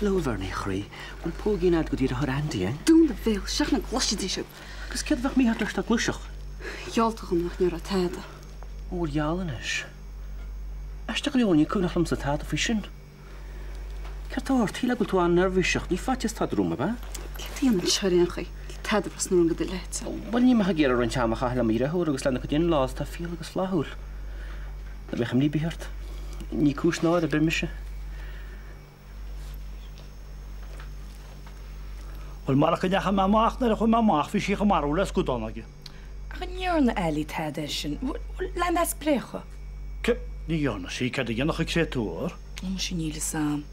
Hello, a Bhernie, a chroí. Bhfuil póigín a'd go dheartháir Andy, eh? Dún do bhéal, seachain go gcloisfidís thú. Agus céard a bheadh mícheart leis dá gcloisfeadh? Gheallta dhom nach ndéarfá tada. Ó, ar gheall anois. Aisteach go leor, ní cuimhneach liomsa tada faoi sin. Céard tá ort? Shílfeá go bhfuil tú an-neirbhíseach. Níl faitíos tada romham, ab ea? Céard a dhéanann seo ar aon chaoi? Níl tada Ros na Rún go do leithéidse. Bhuel, níl mé ach ag iarraidh roinnt ama a chaitheamh le mo dheartháir agus lena chuid in-laws atá fial agus flaithiúil. Ná bíodh imní ar bith ort. Ní cúis náire ar bith mise. Bhuel, marach go ndeachaigh mé amach nuair a chuaigh mé amach, bhí sí chomh marbh le scadán aige. Ach an ndearna Ali tada air sin? Bhuel, lean as spréachadh. Cé, ní dhearna sí, céard a dhéanfadh an créatúr? Ó, muise níl fhios a'm.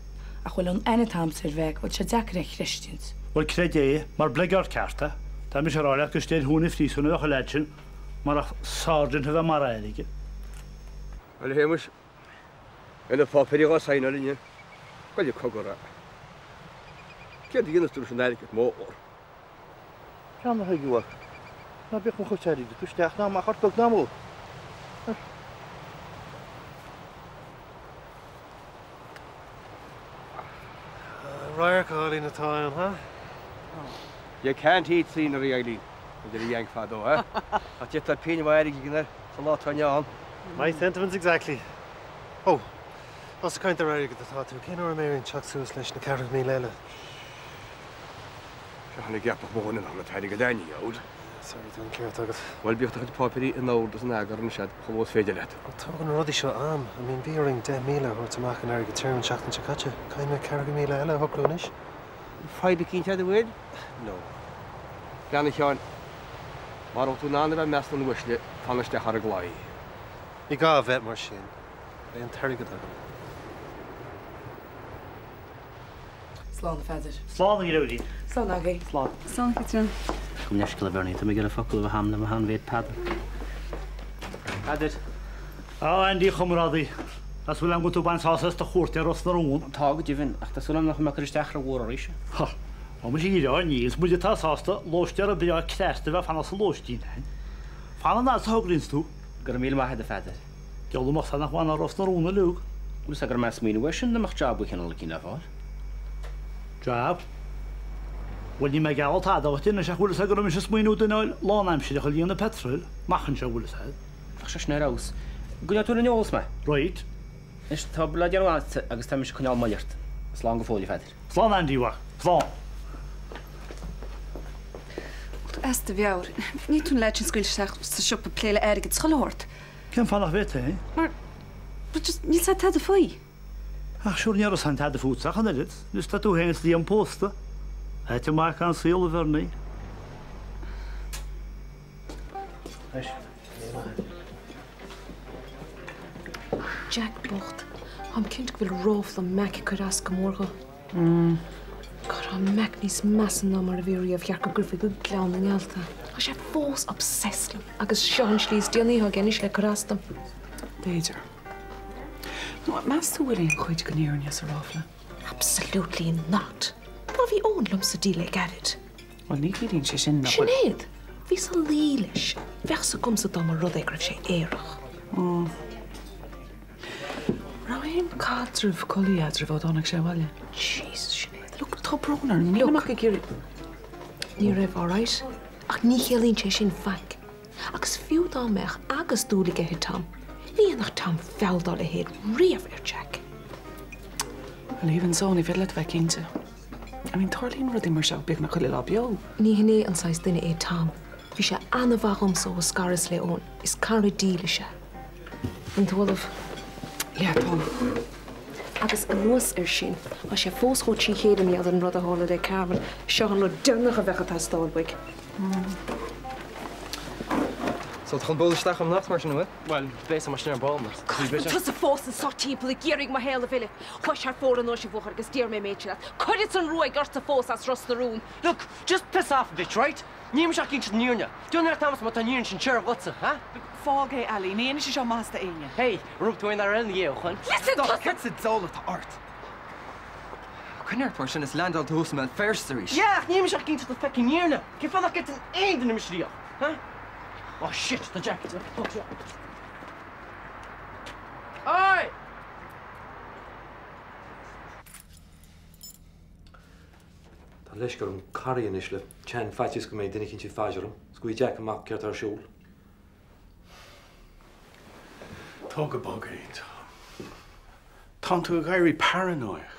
Ach bhuel, ón aithne atá a'msa ar Mheaig, bhuel, tá sé deacair é a chreidstiúint. Bhuel, creid é, mar blackguard ceart é. Tá mise a rá leat gur istigh ar thóin an phríosúin a bheadh an leaid sin marach sergeant a bheith mar fhear aige. Bhuel, a Shéamuis, Beidh na páipéirí dhá saighneáil inniu. Goil ag cogar é. Céard a dhéanfas tú leis an airgead mór? Ceann a thuig uait. Ná bíodh mo chuid airgid acu isteach ná amach ort beag ná mór. Radharc álainn atá ann, ha? You can't eat scenery, Eileen, a deir an Yank fadó, ha? Ach d'fhéadfá pingin mhaith airgid a dhéanamh air sa lá atá inniu ann. My sentiments exactly. Oh, más ag caint ar airgead atá tú, cén uair a mbeidh orainn teacht suas leis na 40,000 eile? Seachain an gceapfadh mo dhuine nach raibh an t-airgead a'inn, a dheabhail. Sorry, tá an ceart agat. Bhuel, bíodh do chuid páipéirí in ord is in eagar anois a'd, chomh luath is féidir leat. Ó, tógann na rudaí seo am. I mean, bhí orainn 10,000 a thabhairt amach in airgead tirim an tseachtain seo caite. Caithfidh mé 40,000 eile a shocrú anois. Fadhb eicínt a'd, an bhfuil? No. Lean a Sheáin. Mara bhfuil tú in ann a bheith i measc na n-uaisle, fan isteach ar an gclaí. Ní gá a bheith mar sin. Beidh an t-airgead agam. Slán, a Pheadair. Slán, a dheirfiúirín. Slán agaibh. Slán. Slán, a Chaitríona. Gabh mo leithscéal, a Bhernie, tá mé ag iarraidh focal a bheith a'm le mo shean-mhéit Peadar. Peadar. Á, Andy, a chomrádaí. Tá súil agam go bhfuil tú ag baint sásamh as do chuairt ar Ros na Rún. Tá, go deimhin, ach tá súil agam nach mbeidh mé ag cur isteach rómhór arís. Ha! Tá mise ag rá, níl, is muide atá sásta lóistéara breá cneasta a bheith ag fanacht sa lóistín a'inn. Fan an fhad is a thograíonns tú. Go raibh míle maith a'd, a Pheadair. Diabhal amach nach bhfanfá i Ros na Rún uilig. Bhfuil fhios a'd go raibh mé ag smaoineamh air sin, dá mbeadh jab de chineál eicínt le fáil. Jab? Bhuel, níl mé ag gealladh tada dhuit anois ach bhfuil fhios a'd go raibh mise ag smaoineamh duine a fháil lánaimsireach a líonadh petrol amach anseo, bhfuil fhios a'd. Bheadh sé sin ar fheabhas. Coinneoidh tú ar an eolas mé. Right. Anois, tá obair le déanamh a'dsa agus tá mise ag coinneáil moill ort. Slán go fóill, a Pheadair. Slán, Andy, mhac. Slán. Bhfuil tú as do mheabhair? Ní tú an leaid sin a scaoileadh isteach sa siopa ag plé le airgead is chuile shórt. Cén fáth nach bhféadfaí? Mar, but just, níl 's a'd tada faoi. Ach sure ní raibh 's a'm tada fútsa ach an oiread, anois tá tú féin is Liam pósta. Ait amach an saol, a Bhernie. Jack bocht. Táim cinnte go bhfuil ráfla Mac ag cur as go mór dho. God, tá Mac níos measa ná mar a bhí riamh, cheart go gcuirfí go Gleann na nGealt é. Tá sé fós obsessed liom agus seo an slí is déanaí atá aige anois le cur as dom. B'fhéidir. Nó meas tú bhfuil aon chuid den fhírinne sa ráfla? Absolutely not! Má bhí Eoin liomsa di le gairid. Bhuel, ní chiallaíonn sé sin nach bhfuil. Sinéad! Bhíos a luí leis. Bheadh 's agamsa dá mba rud é go raibh sé aerach. Raibh aon caidreamh collaí eadraibh ó dtáinig sé abhaile? Jesus, Sinéad. Look, tá brón orm. Nílim ach ag iarraidh. Ní raibh, alright? Ach ní chiallaíonn sé sin faic. Agus fiú dá mbeadh agus dúil aige i Tom, ní dhéanfadh Tom feall dá leithéid riamh ar Jack. Well, even so, ní féidir leat a bheith cinnte. I mean, tarlaíonn rudaí mar seo beagnach chuile lá beo. Ní hin é an saghas duine é Tom. Bhí sé an-mhaith dhomsa ó scaras le Eoin. Is cara dílis é. An tú ullamh? Yeah, táim. Agus anuas air sin, tá sé fós chomh trí chéile mar gheall ar an rud a tharla le Carmel. Seo an rud deireanach a bheadh ag teastáil uaidh. So tá chun bualadh isteach anocht mar sin, an bhfuil? Bhuel, beidh mar sin ar ball. God, bhfuil tusa fós anso timpeall ag iarraidh mo shaol a mhilleadh. Chuais thar fóir anois, a bhuachaill, agus déarfaidh mé an méid seo leat. Cuirfeadsa an ruaig ortsa fós as Ros na Rún. Look, just piss off a bitch, right? Níl mise ach ag insint an fhírinne. Do you know Thomas má tá an fhírinne sin séarach dhuitse, huh? Fág é, Ali. Ní dhéanfaidh sé seo maitheas d'éinne. Hey, rug tú aon fhear eile ina dhiaidh ó shoin? Listen, Stop, tusa! céard sa diabhal atá ort? Coinnigh ort mar sin is leaindeáil tú thuas i mBéal Feirste arís. Yeah, ach níl mise ach ag insint an feckin' fhírinne. Cén fáth nach gcreideann aon duine mise riamh, huh? Oh shit, tá Jack ag teacht. Oi! Tá leisce orm corraí anois le teann faitíos go mbeidh duine eicínt ag faire orm is go bhfaighidh Jack amach céard tá ar siúl. Tóg go bog é, Tom. Tánn tú ag éirí paranóiach.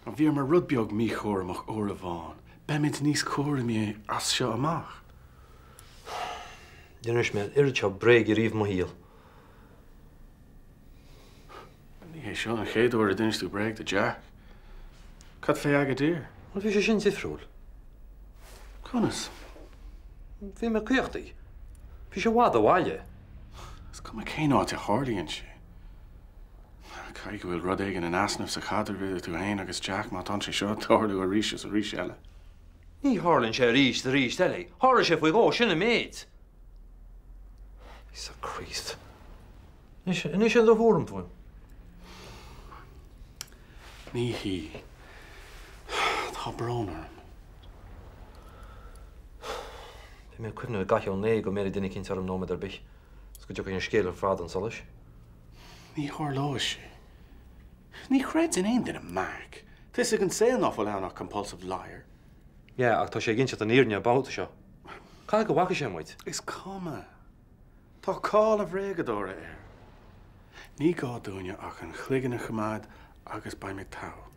Má bhíomar rud beag míchúramach uair amháin, beimid níos cúramaí as seo amach. Níor inis mé an oiread seo bréige riamh i mo shaol. Ní hé seo an chéad uair a d'inis tú bréag do Jack. Cad fé Agadir? Bhuel, bhí sé sin difriúil. Conas? Bhí mé ag caochtaigh. Bhí sé i bhfad ó bhaile. Is cuma cén áit a tharlaíonn sé. Caithfidh go bhfuil rud éigin in easnamh sa chaidreamh idir tú féin agus Jack má tá sé seo ag tarlú arís is arís eile. Ní tharlaíonn sé arís is arís eile. Tharla sé faoi dhó, sin an méid. Íosa Críost. Anois, anois sin do thuairim fúm. Ní hí. Tá brón orm. Bhí mé ag cuimhneamh i gcaitheamh an lae go mbéarfaidh duine eicínt orm nóiméad ar bith is go dtiocfaidh an scéal ar fad chun solais. Ní tharlóidh sé. Ní chreideann aon duine Mac. Tá a fhios ag an saol ná fuil ann ach compulsive liar. Yeah, ach tá sé ag inseacht an fhírinne an babhta seo. Caithfidh go bhfaca sé muid. Is cuma. Tá cáil an bhréagadóra air. Ní gá dúinne ach an chloigeann a choimeád agus beimid togha.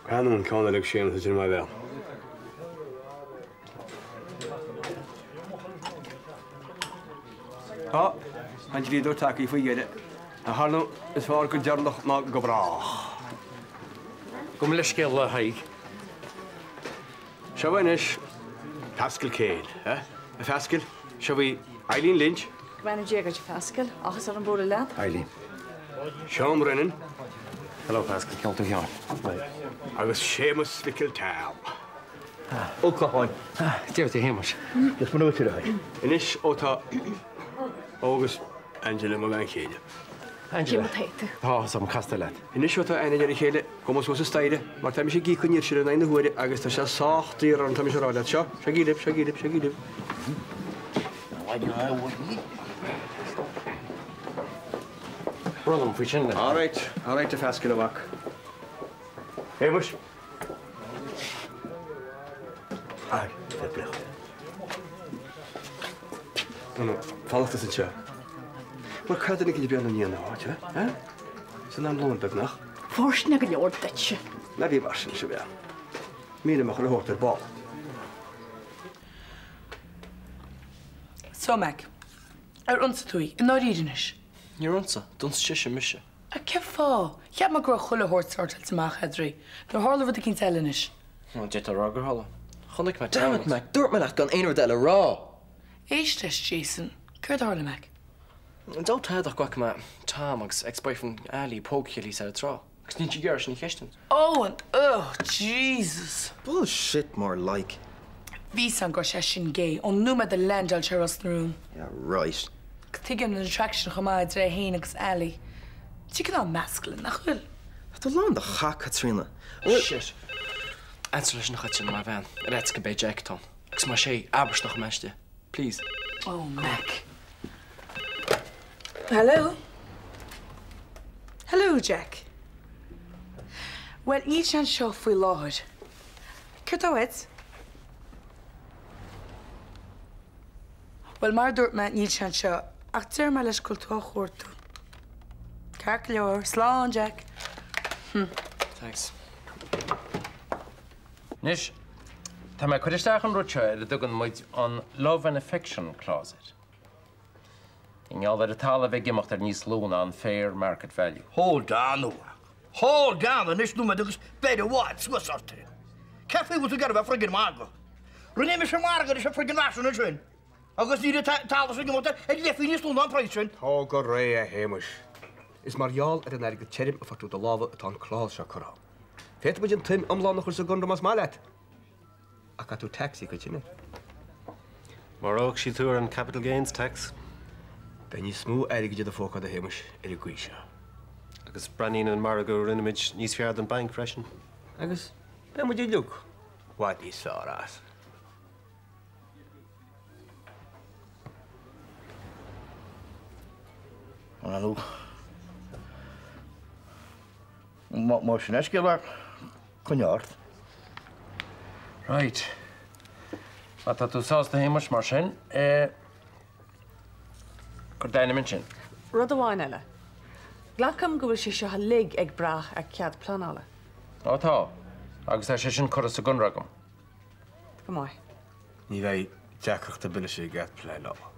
Breathnaím an ceann eile ag Séamus ansin i mo bhéal. Tá an dlíodóir tagtha faoi dheireadh. A tharla is fearr go deireanach ná go brách. Gabh mo leithscéal a Thaidhg. Seo anois Pascal Kane, eh? A Phascal, seo í Eileen Lynch. Go mbeannaí Dia duit, a Phascal. Áthas orm bualadh leat. Eileen. Seán Brennan. Hello, Pascal. Ceol tú Sheáin. Agus Séamus Mhicil Tom. Ó Catháin. Dia duit a Shéamais. Just mar a bhfuil tú. Anois ó tá ó agus Angela mo bhean chéile. Angela. Tá áthas orm castáil leat. Anois ó tá aithne ar a chéile, gabhfaidh muid suas an staighre, mar tá mise ag íoc an fhir sin in aghaidh na huaire agus tá sé sách daor orm, tá mise a rá leat. Seo, seoigí libh, seoigí libh, seoigí libh. Brón orm faoi sin. All right, all right a Phascal, a mhac. Shéamais. Aye, fair play. No, no, fanacht tusa anseo. Mar caithfidh duine éicint breathnú i ndiaidh na háite, eh? San am lóin beagnach. Fóirsteanach go leor duitse. Ná bí mar sin, a bhean. Mínim a chuile shórt ar ball. So, Mac, ar ionsaigh tú í, i ndáiríre anois? Níor ionsaigh, d'ionsaigh sise mise. Ach cén fáth? Cheap mé go raibh chuile shórt sortáilte amach eadraibh. Ar tharla rud eicínt eile anois? Bhuel, d'fhéadfá a rá gur tharla. Chonaic mé Damn it, Mac, dúirt mé leat gan aon rud eile a rá! Éist leis, Jason. Céard a tharla, Mac? An dtabharfadh tada ach go bhfaca mé Tom agus ex-boyfriend Ali ag pógadh a chéile thíos ar an trá. Agus níl sí ag iarraidh sin a cheistiú. Oh, an, oh, Jesus! Bullshit more like. Bhí 's a'm go raibh sé sin gay ón nóiméad a leaindeáil sé i Ros na Rún. Yeah, right. Tuigim an attraction chomh maith idir é féin agus Ali. Tá sé cineál masculine, nach bhfuil? Tá tú lán de chac, Caitríona. Shit. Answer leis an choiteann mar bhean, ar fhaitíos go mbeidh Jack ann. Agus más ea, abair nach mbeidh Please. Oh, Mac. Hello? Hello, Jack. Bhuel, níl sé anseo faoi láthair. Céard tá uait? Bhuel, mar a dúirt mé, níl sé anseo, ach déarfaidh mé leis go bhfuil tú á chuartú. Ceart go leor. Slán, Jack. Hm. Thanks. Anois, tá mé ag cur isteach an rud seo ar a dtugann muid an love and affection clause air. I ngeall ar an talamh ag imeacht ar níos lú ná an fair market value. Hold on, a mhac. Hold on anois nóiméad agus beir i bhfad suas ort é. Cén faoi a bhfuil tú ag iarraidh bheith ag froigeann margadh? Rinne mise margadh leis an friggin Russian ansin agus ní raibh an talamh sin ag imeacht ar leithphinghinn níos lú ná an praghas sin. Tóg go réidh é, a Shéamais. Is mar gheall ar an airgead tirim a fuair tú i do lámha atá an clause seo curtha ann. Féadfaidh muid an tsuim iomlán a chur sa gconradh más maith leat. Ach caithfidh tú tax a íoc ansin air. Maróidh sí tú ar an capital gains tax. Beidh níos mó airgid i do phóca, a Shéamais, ar an gcaoi seo. Agus breathnaíonn an margadh a rinne muid níos fearr don banc freisin. Agus beidh muid uilig i bhfad níos fearr as. Bhuel, má sin é an scéal, coinnigh ort. Right. Má tá tú sásta, a Shéamais, mar sin, eh, cuir d'ainm ansin. Rud amháin eile. Glacaim go bhfuil sé seo uilig ag brath ar cead pleanála. Ó tá. Agus tá sé sin curtha sa gconradh agam. Go maith. Ní bheidh deacracht ar bith leis an gcead pleanála.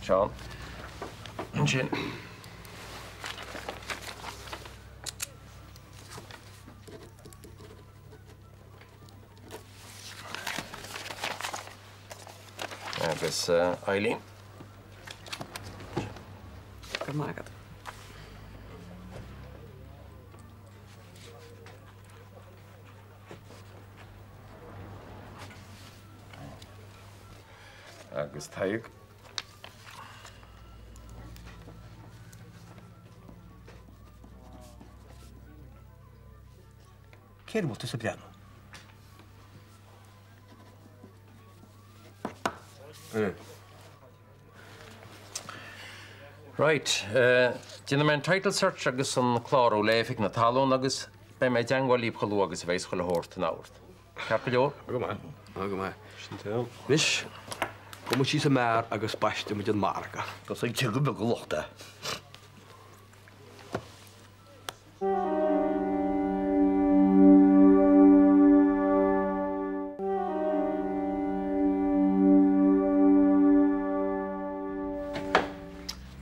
Seán. Ansin. Agus Eileen. Go raibh maith agat. Agus Tadhg. Céard a bhfuil tusa ag breathnú? Right. Déanfaidh mé an title search agus an clárú le Oifig na Talún agus beidh mé i dteangmháil libh chomh luath agus a bheidh chuile shórt in ord. Ceart go leor? Go maith. Go maith. Sin é. Anois, gabhfaidh muid síos an mbeár agus baistfidh muid an margadh. Is ag tigh beag a lucht é.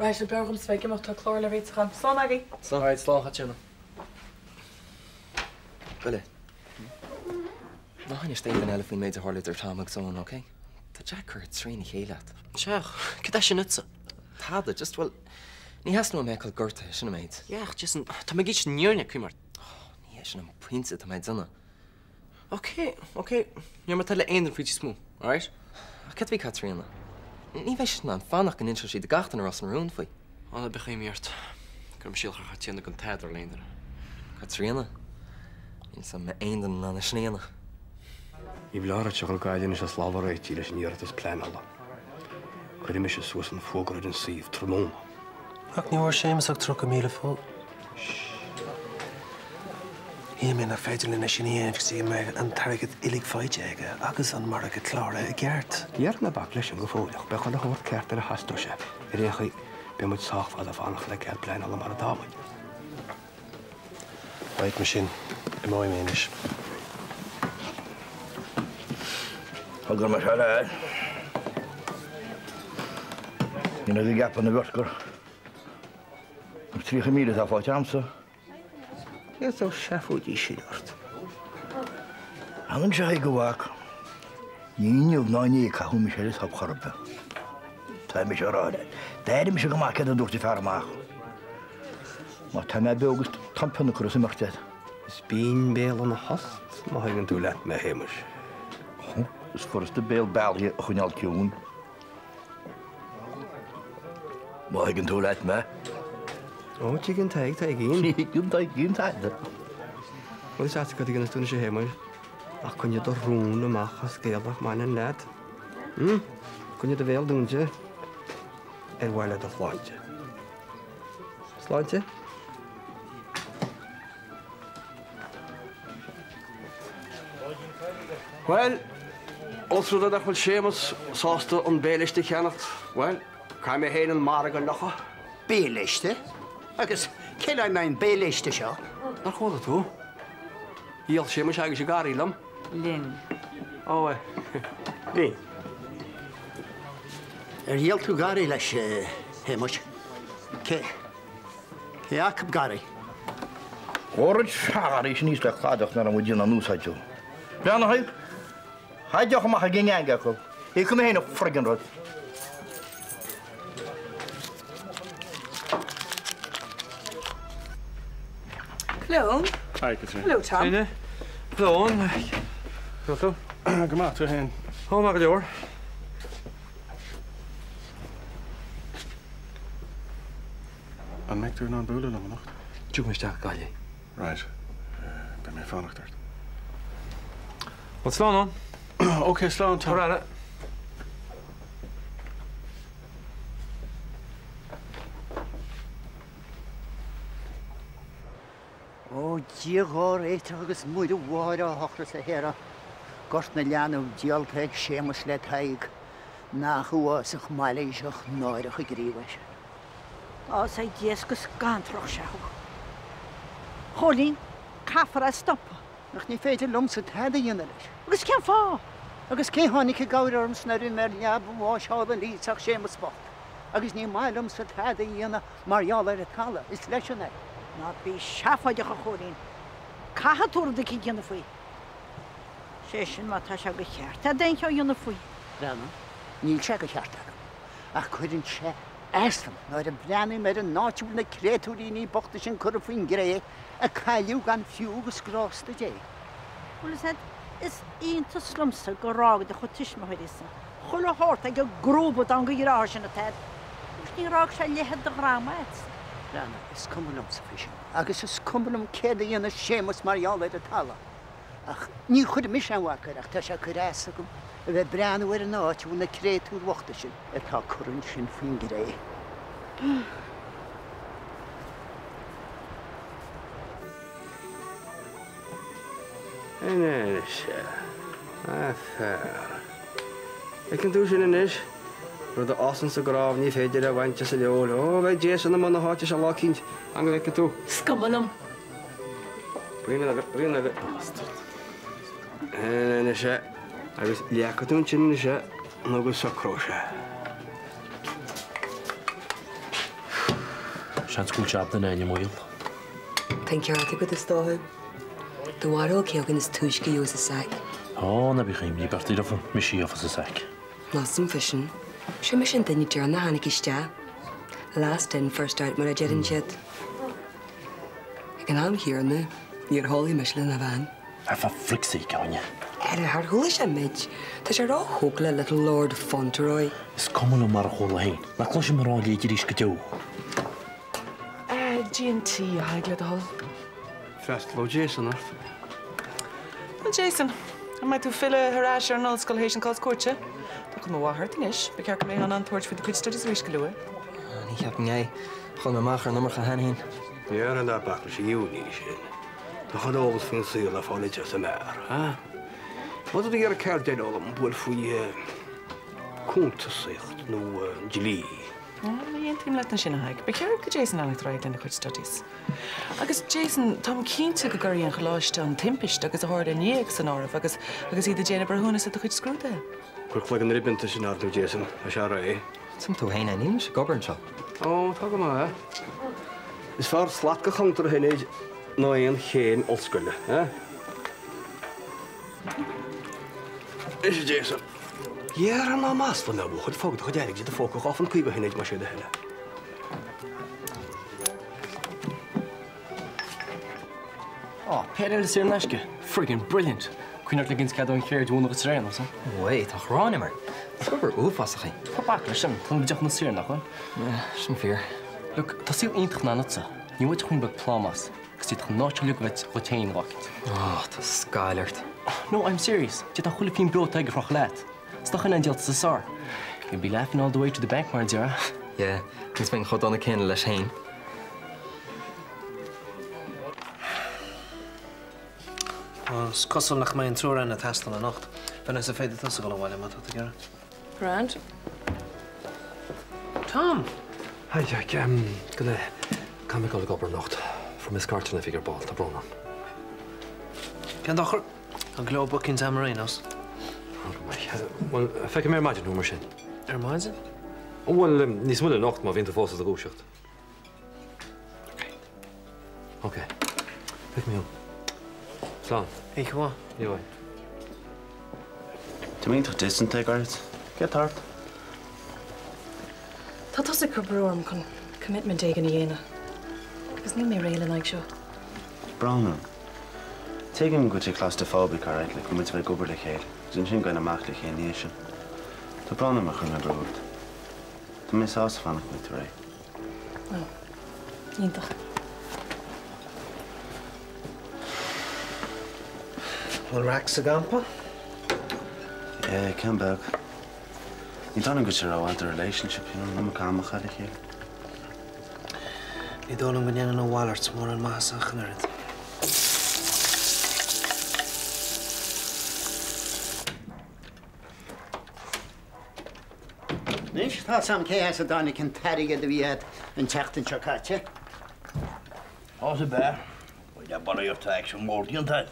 Right, b'fhearr dhomsa bheith ag imeacht, tá clár le réiteach agam. Slán agaibh! Slán. Right, slán, Caitríona. Bille. Ná hinis d'aon duine eile faoin méid a tharla idir Tom agus Eoin, ok? Tá Jack curtha trína chéile agat. Sea, ach cad é sin duitse? Tada, just, bhuel, ní theastaíonn uaim é a fheiceáil gortaithe, sin an méid. Yeah, ach Jason, tá mé ag insint an fhírinne, cuimhnigh ort. Oh, ní hé sin an pointe atá mé ag déanamh. Ok, ok, ní déarfaidh mé tada le aon duine faoi níos mó, alright? Ach céard faoi Caitríona? Ní bheidh sí in ann fanacht go n-inseoidh sí do gach duine Ros na Rún faoi. Á, ná bíodh imní ort. Cuirfidh mise iallach ar Chaitríona gan tada a rá le aon duine. Caitríona? Níl 'fhios a'm an mbeidh aon duine in ann é sin a dhéanamh. Ní foláir duit a dhul go Gaillimh anois as lámha a réitigh leis an iarratas pleanála. Cuirfidh mise suas an fógra ar an suíomh tráthnóna. Ach ní bhfuair Séamus ach £30,000. Shíl mé nach féidir linn é sin a dhéanamh go dtí go mbeidh an t-airgead uilig faighte aige agus an margadh cláraithe i gceart. Déarfainn ná bac leis sin go fóill ach beidh chuile shórt ceart nuair a theastóidh sé. Ar aon chaoi, beidh muid sách fada ag fanacht le cead pleanála mar atá muid. Right, mar sin, imeoidh mé anois. Thug mé seo le. Ní raibh i gceapadh na bheirt gur 30,000 atá faighte agamsa. Céard dó seafóidí sin ort? Fanann sé go bhfaca. Ní inniu ná inné a caitheadh mise ar an stop chor ar bith. Tá mise á rá leat. D'airigh mise go maith céard a dúirt an fear amach. Má tá mé beo agus tá an pionna curtha as imeacht air. Is binn béal ina thost má thuigeann tú leat mé, a Shéamais. Is furasta béal bealaithe a choinneáil ciúin. Má thuigeann tú leat mé. Ó, tuigeann Tadhg, Taidhgín. Tuigeann Taidhgín tada. Bhuel, is ait cad a dhéanfas tú anois, a Shéamais, ach coinnigh do rún amach as scéal nach mbaineann leat. Hm? Coinnigh do bhéal dúnta ar mhaith le do shláinte. Sláinte? Bhuel, ós rud é nach bhfuil Séamus sásta an béiliste a cheannacht, bhuel, caithfidh mé féin an margadh a fhliuchadh. Béiliste? Agus cé le mbeidh an béiliste seo? Nár chuala tú? Dhíol Séamus agus an garraí liom. Linn. Ó, linn. Ar dhíol tú garraí leis, a Shéamuis? Cé. Cé acu garraí? Chuir seagharraí sin thíos le cladach nach raibh muid in ann úsáid dó. Breathnaigh! Tá deoch amach ag an ngeaing acu. Íocfaidh mé féin an friggin rud. Hello. Hi, Katrina. Hello, Tom. Tríona. Hello, Eoin. Go tú? Go maith, tú féin? Ó, maith go leor. An mbeidh tú in ann bualadh liom anocht? Tiocfaidh mé isteach go Gaillimh. Right. Beidh mé ag fanacht ort. Bhuel, slán, Eoin. Ok, slán, Tom. Tabhair aire. Ó, Dia dhár réiteach agus Muire Mháthair á hocras a Shéarra, Gort na Leanbh díolta ag Séamus le Tadhg, nach uafásach mailíseach náireach a gníomh é sin. Tá fhios ag Dia is go scantrach sé thú. A Chóilín, caithfear é a stopadh. Ach ní féidir liomsa tada a dhéanamh leis. Agus cén fáth? Agus cé tháinig i gcabhair ormsa nuair a bhí mé ar leaba an bháis thall in Leeds ach Séamus bocht. Agus ní maith liomsa tada a dhéanamh mar gheall ar an talamh, is leisean é. Ná bí seafóideach, a Chóilín. Caithfidh tú rud eicínt a dhéanamh faoi. Sé sin má tá sé go ceart agat aon cheo a dhéanamh faoi. Bhreathnaigh, níl sé go ceart agam. Ach cuireann sé as dom nuair a bhreathnaím ar an áit a bhfuil na créatúiríní bochta sin curtha faoin gcré, a cailleadh gan fiú agus grásta Dé. Bhuel, is ea, is iontas liomsa gur fhág do chuid tuismitheoirí-sa chuile shórt ag an gcrúba donn de dheartháir sin atá agat, agus níor fhág sé leithead do dhroma agat. Bhreathnaigh, is cuma liomsa faoi sin, agus is cuma liom céard a dhéanfas Séamus mar gheall ar an talamh. Ach ní chuirfidh mise aon bhac air, ach tá sé ag cur as dom a bheith ag breathnú ar an áit a bhfuil na créatúir bhochta sin atá curtha ansin faoin gcré. Anois, a fear. Feiceann tú sin anois? Rud a fhásann sa gcnámh ní féidir a bhaint as an fheoil. Ó, beidh Jason i mbun na háite seo lá eicínt, fan go bhfeicfidh tú. Is cuma liom. Braon eile, braon eile. Anois é. Agus leagfaidh tú ansin anois é nó go socróidh sé. Seans go bhfuil jab den Áine i mbaol. Tá an ceart agat is dócha. Do bharúil cé againn is túisce a gheobhas an sack? Ó, ná bíodh imní beart ar bith, mise a gheobhas an sack. Measaim freisin. Sé mise an duine deireanach a tháinig isteach. Last in, first out mar a deireann siad. Ag an am chéanna, níor chodlaigh mise lena bhean. Ah for frick's sake, Áine. Ara, char chuala sé muid. Tá sé ró-thógtha le Little Lord Fauntleroy. Is cuma liom mar a chuala féin. Ná cloisim a rá léid arís go deo. G&T, a Thaidhg, le do thoil. Freastalóidh Jason ort. Bhuel, Jason, an mbeidh tú ag filleadh ar ais ar an ollscoil théis an cás cúirte? Tá cuma mhaith ort anois. Ba cheart go mbeifeá in ann tabhairt faoi do chuid studies arís go luath. Ní cheapaim é. Chuaigh mé amach ar an iomarca cheana féin. Ara ná bac leis an ghiúiní sin. Tá chuile eolas faoin saol le fáil anseo sa mbeár, ha? Má tá tú ag iarraidh ceird eile a fhoghlaim, buail faoi cuntasaíocht nó dlí. Ní aontaím leat ansin, a Thaidhg. Ba cheart do Jason leanacht ar aghaidh lena chuid studies. Agus Jason, táim cinnte go gcuirfidh an choláiste an timpiste agus a tharla ina dhiaidh san áireamh agus agus iad ag déanamh breithiúnas ar do chuid scrúduithe. Cuir cloigeann ribe iontu sin ar ndóigh, Jason. Tá sé réidh. Tuigim tú féin é, níl mise ag obair anseo. Ó, tá go maith. Is fearr slat de chuntar a Shinéid ná aon chéim ollscoile, eh? Anois, a Jason. Dhera, ná maslaigh mé, a bhuachaill, fág do chuid airgid i do phóca 2 punt 50 a Shinéid, más é do thoil é. Ó, péire eile saor in aisce. Friggin' brilliant! Cuimhnigh ort ligint cead ón cheird mhúineadh dhuit ar aon nós, eh? Way, tá gráin orm. Is obair uafásach í. Ná bac leis sin, tá na deochanna saor, nach bhfuil? Sin fíor. Look, tá saol iontach i ndán duitse. Ní bhfuil tú chun beag plámás, agus d'fhéadfadh an áit uilig a bheith dhuit féin lá eicínt. Oh, tá scáil ort. No, I'm serious. D'fhéadfá chuile phingin breoite aige a chrochadh leat. Is dócha in aon díoltas is fearr. You'll be laughing all the way to the bank, mar a déarfá. Yeah, agus bheinn chomh dona céanna leis féin. Is cosúil nach mbeidh an triúr againn ag teastáil anocht. Vanessa, féadfaidh tusa dul abhaile má tá tú ag iarraidh. Grand. Tom! Hi Jack, go leith. Caithfidh mé dul ag obair anocht. Fuair mé scairt ón oifig ar ball, tá brón orm. Cén dochar? Tá go leor bookings agam ar aon nós. Go maith. Bhuel, feicfidh mé ar maidin thú mar sin. Ar maidin? Bhuel, níos moille anocht má bhíonn tú fós i do dhúiseacht. Ok. Ok. Feicfidh mé thú. Slán. Oíche mhaith. Oíche mhaith. Tá mé iontach distant le gairid. Céard atá ort? Tá tusa ag cur brú orm chun commitment éigin a dhéanamh. Agus níl mé réidh lena aghaidh seo. Brón orm. Tuigim go bhfuil sé claustrophobic, alright, like, muid a bheith ag obair le chéile, agus ansin goil amach le chéile ina dhiaidh sin. Tá brón orm ar chuir mé brú ort. Tá mé sásta fanacht go mbeidh tú réidh. Ó. Iontach. Bhfuil raic sa gcampa? Yeah, ceann beag. Ní dóigh liom go bhfuil sé rómhaith do relationship, you know, an iomarca ama a chaitheamh le chéile. Ní dóigh liom go ndéanann a mhalairt mórán maitheasa ach an oiread. Anois, tá 'fhios a'm cé as a dtáinig an t-airgead a bhí a'd an tseachtain seo caite. Tá sa bea. Bhuel, barraíocht aicsean mór déanta a'd.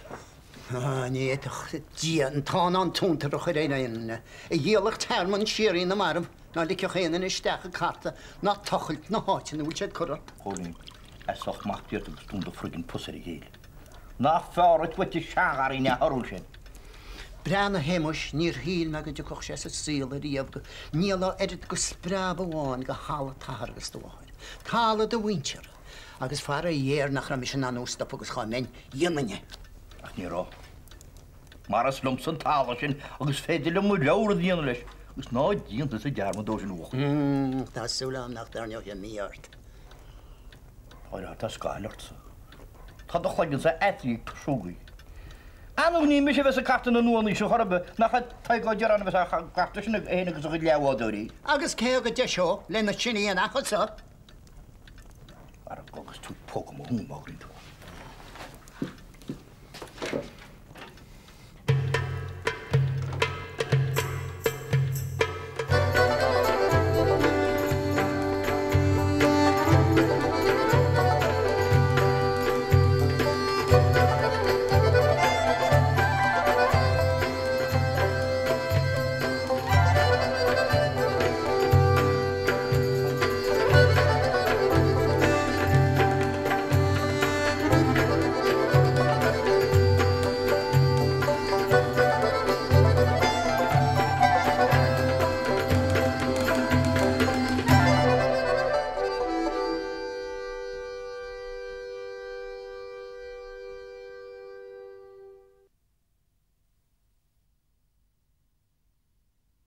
Á, ní fhéadfadh Dia an t-ádh ná an t-iontar a chur ar aon duine a dhíolfadh tearmann síoraí na marbh ná ligfeadh aon duine isteach ag cartadh ná tochailt na háite ina bhfuil siad curtha. Chóirín, fheasach mac díot agus dún do friggin pus ar a chéile. Nach fearr dhuit uait an seangharraí neamhthorthúil sin? Breathnaigh a Shéamuis, níor shíl mé go dtiocfadh sé sa saol ariamh go ndíolfá oiread go spreab amháin de thalamh t'athar agus do mháthar, talamh do mhuinteara. Agus faraor nach raibh mise in ann thú a stopadh agus dhá mbeinn, dhéanfainn é. Ach ní raibh. Mar is liomsa an talamh sin agus féidir liom mo rogha rud a dhéanamh leis, agus ná déan tusa dearmad dó sin uacht. Tá súil agam nach dtarraingeoidh sé mí-ádh ort. Á, tá scáil ortsa. Tá do chloigeannsa athraithe ag piseogaí. Ar ndóigh ní mise a bheas ag cartadh na nua-naoiseach chor ar bith, nach é Tadhg Ó Direáin a bheas á gcartadh sin é féin agus a chuid leathbhádóirí. Agus cé go deiseodh lena sin í an acha so? Ara agus tú ag pógadh mo thúm, á gcroí tú.